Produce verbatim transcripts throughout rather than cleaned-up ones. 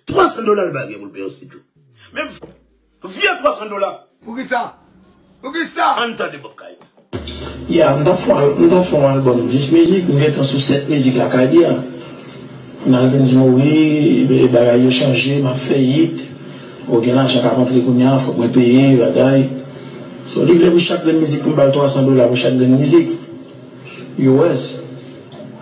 Twa san dola l pa gen pou l peye yon estidyo. Men vye twa san dola. Poukisa? Poukisa? Ann tande Bob Kayou. Ya, m t ap fè yon, m t ap fè yon albòm dis mizik, m gentan sou sèt mizik lakay li a. Kounye a l vin di m, wi, e, bagay yo chanje, m ap fè hit. O, gen lajan k ap antre kounye a, fòk mwen peye, bagay. So, li vle pou chak grenn mizik, pou m ba l twa san dola pou chak grenn mizik. U S.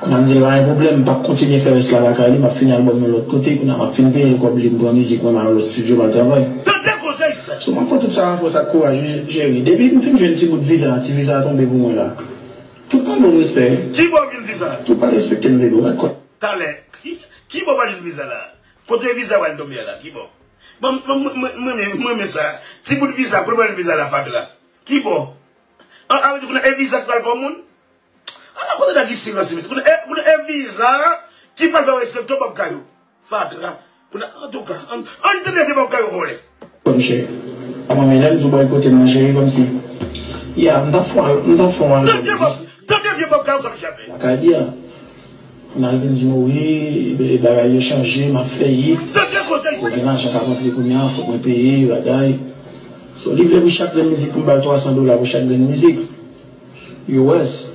Kounye a m di l pa gen pwoblèm, m p ap kontinye fè rès la lakay li, m ap fini albòm nan lòt kote, kounye a m ap fin peye l kòb li, m pran mizik mwen, m al nan lòt estidyo, m al travay. Tande konsèy sa. So, m ap pran tout sa avè w, sa kouraj wi, cheri. Depi m fin jwenn ti bout viza, ti viza a tonbe pou mwen la. Tout pale w m respè. Ki bò vin viza? Tout pale respekte m, bebe, w mèt kwè. Talè, ki, ki bò pale viza la? Kote viza pral tonbe a la? Ki bò? Bon, mwen, mwen, mwen, mwen, mwen renmen sa. Ti bout viza, kote pral viza la, fatra? Ki bò? An, a vle di kounye a e viza ki pral fè w moun? Ala kote nèg isit ranse mesye. Kounye a, e, kounye a e viza ki pral fè w respekte w, Bob Kayou. Fatra. Kounye a, antouka, ann, ann tande vye Bob Kayou vòlè. Kòm chè. A mwen menm lè m di w bòykote m nan cheri kòmsi. Ya, m t ap fè, m t ap fè yon albòm. Tande Bob, tande vye Bob Kayou kòm chapè. Lakay li a. Kounye a l vin di m, wi, e, bagay yo chanje, m ap fè hit. Tande konsèy sa. Gen lajan k ap antre kounye a, fòk mwen peye, bagay. So, li vle pou chak grenn mizik, pou m ba l twa san dola pou chak grenn mizik. U S.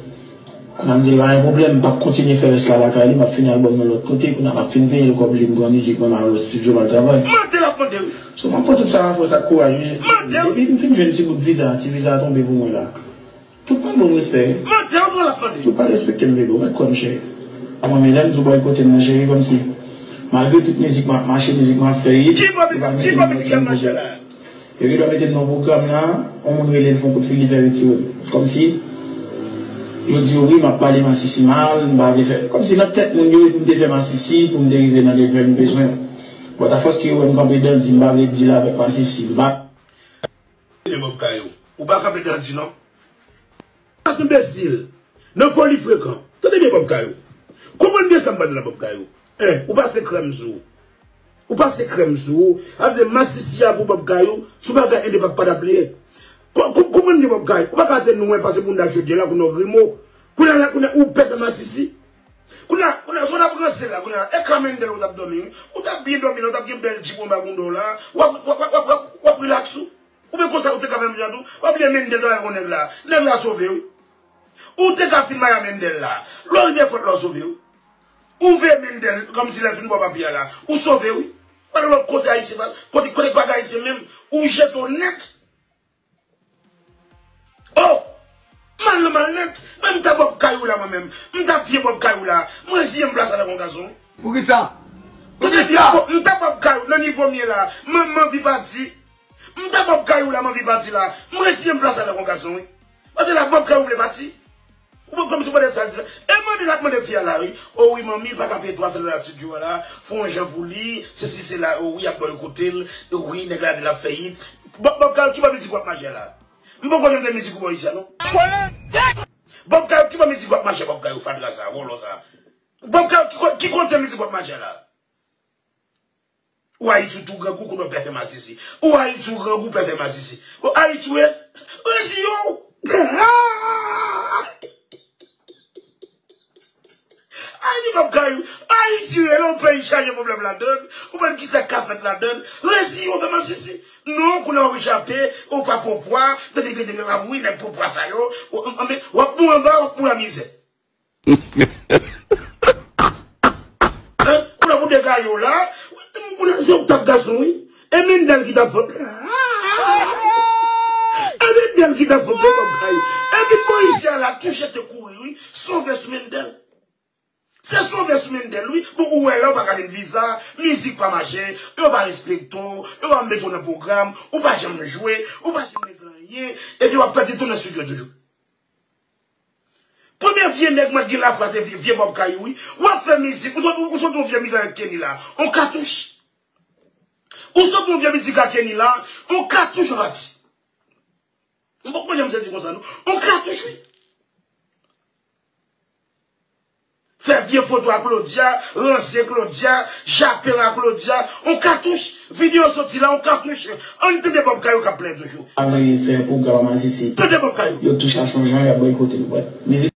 Kounye a m di l pa gen pwoblèm, m p ap kontinye fè rès la lakay li, m ap fini albòm nan lòt kote, kounye a m ap fin peye l kòb li, m pran mizik mwen, m al nan lòt estidyo, m al travay. Mande l ap mande wi. So, m ap pran tout sa avè w, sa kouraj wi. Mande l. Depi m fin jwenn ti bout viza, ti viza a tonbe pou mwen la. Tout pale w m respè. Mande l, ou l ap mande. Tout pale respekte m, bebe, ou mèt kwè m cheri. A mwen menm lè m di w bòykote m nan cheri kòmsi. Malgre tout mizik m ap mache, mizik m ap fè hit. Ki bò mizik, ki bò mizik k ap mache la? Yo gen dwa mete m nan pwogram la, yon moun rele l fè yon kout fil, li fè retire l. Kòmsi, yo di yo wi, m ap pale masisi mal, m pa vle fè. Kòmsi nan tèt moun yo, e pou m te fè masisi, pou m te rive nan levèl m bezwen. But afòs ke yo wè m kanpe dandi, m pa vle deal avèk masisi, m pa. Tande Bob Kayou, ou pa kanpe dandi non. Ak enbesil, nan foli frekan. Tande byen Bob Kayou. Konprann byen sa m pral di la Bob Kayou. En, ou pase krèm sou ou. Ou pase krèm sou ou. Avè masisi a pou Bob Kayou, sou bagay endepandans pa t ap li ye. Ko-, ko-, konprann byen Bob Kayou. Ou pa ka te nwè pase bounda chodyè la kounye a w grimo. Kounye a, kounye a, ou pèt nan masisi. Kounye a, kounye a, si w t ap ranse la, kounye a, e ka Mendel ou t ap dòmi wi. Ou t ap byen dòmi la, ou t ap gen bèl jip anba bounda w la. W ap, w ap, w ap, w ap, w ap rilaks ou. Oubyen konsa ou te ka fè menm jan tou. W ap bliye Mendel travay avèk nèg la. Nèg la sove wi. Ou te ka fin marye a Mendel la. Lè w rive èpòt la ou sove wi. Ou veye Mendel kòmsi lè l fin ba w papye a la. Ou sove wi. Pale lòt kote ayisyen, kote, kote bagay ayisyen menm. Ou jete w nèt. Oh! Mal nan mal nèt. Mwen m ta Bob Kayou la mwen menm. M ta vye Bob Kayou la. M reziyen m plas avèk yon gason. Poukisa? Poukisa? M ta Bob Kayou nan nivo m ye la. Mwen m anvi pati. M ta Bob Kayou la, m anvi pati la. M reziyen m plas avèk yon gason wi. Paske la Bob Kayou vle pati. Ou pa kòmsi w pa de sa l di la. E mande l ap mande fi a la wi. O wi manmi, l pa ka peye twa san dola estidyo a la. Fè yon jan pou li. Sesi sela, o wi, y ap bòykote l. O wi, nèg la di l ap fè hit. Bob, Bob Kayou, ki bò mizik w ap mache la? M poko janm tande mizik ou bò isi a non. Bob Kayou, ki bò mizik w ap mache, Bob Kayou, fatra sa, vòlò sa? Bob Kayou, ki ko-, ki kote mizik w ap mache la? Ou Ayiti ou tou grangou kounye w pè fè masisi. Ou Ayiti ou grangou pè fè masisi. Bon, Ayiti ou ye? Resi yo! Ayiti p ap kay ou. Ayiti ou ye, lè yon peyi chaje pwoblèm ladann, ou konprann kisa k ka fèt ladann. Resi yo fè masisi. Non, kounye a w chape, ou pa pran pwa, tande, tande, tande, w ap mouri nèg pran pwa sa yo. W ap mouri anba, w ap mouri an mizè. Hein? Kounye a pou degage w la, kounye a se ou k t ap gason wi. E Mendel ki t ap fòk. E Mendel ki t ap fòk de Bob Kayou. Epi polisye a la tou jete kouri wi. Sove sou Mendel. Se sove sou Mendel wi. Bon ou wè la ou pa ka vin viza, mizik pa mache, yo pa respekte w, yo pa mete w nan pwogram, ou pa janm jwe, ou pa janm regle anyen, epi w ap pèdi tou nan estidyo toujou. Premye vye nèg mwen gen lafwa te vye, vye Bob Kayou wi. W ap fè mizik, ou sot, ou sot yon vye mizik avèk Kenny la. On katouch. Ou sot yon vye mizik a Kenny la, on katouch w pati. M poko janm santi konsa non. On katouch wi. Fè vye foto a Claudia, ranse Claudia, jape a Claudia, on katouch, videyo soti la, on katouch. Ann tande Bob Kayou k ap plenyen toujou. Avè fè pwogram masisi. Tande Bob Kayou. Yo touche a chonjan, y ap bòykote l. Mizik